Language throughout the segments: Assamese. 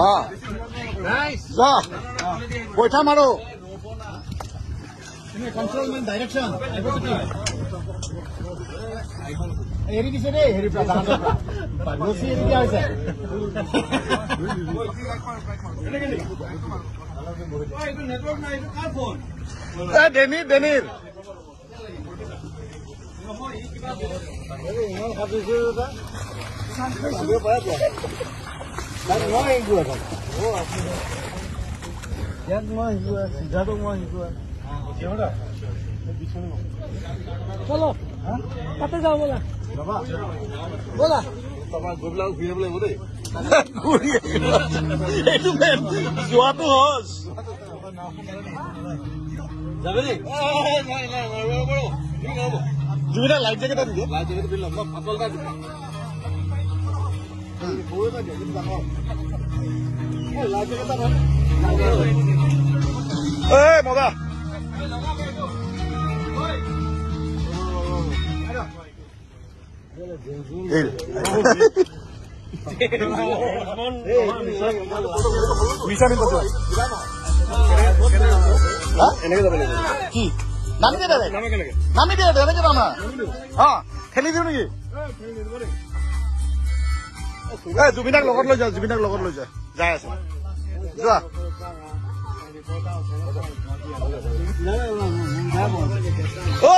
অ যা বৈঠা মাৰো। কন্ট্ৰল মানে ডাইৰেকশ্যন এৰি দিছে দেই, হেৰি ৰছী এৰি দিয়া হৈছে। ডেনিৰ ডেনিৰ চলো তাতে যাওঁ, ব'লা ব'লা। এইটো মেইন যোৱাটো সহজ। জুবিনা লাইফ জেকেট এটা দি দিয়ে। এই মজা। কি নামি দে, নামি দে, এনেকে নামা। অ ঠেলি দিওঁ নেকি? এই জুবিনাক লগত লৈ যা, জুবিনাক লগত লৈ যা, যাই আছে যোৱা। ঐ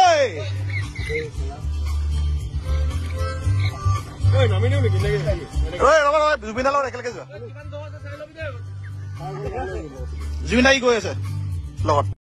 জুবিনাৰ লগত একেলগে যোৱা। জুবিন দা গৈ আছে লগত।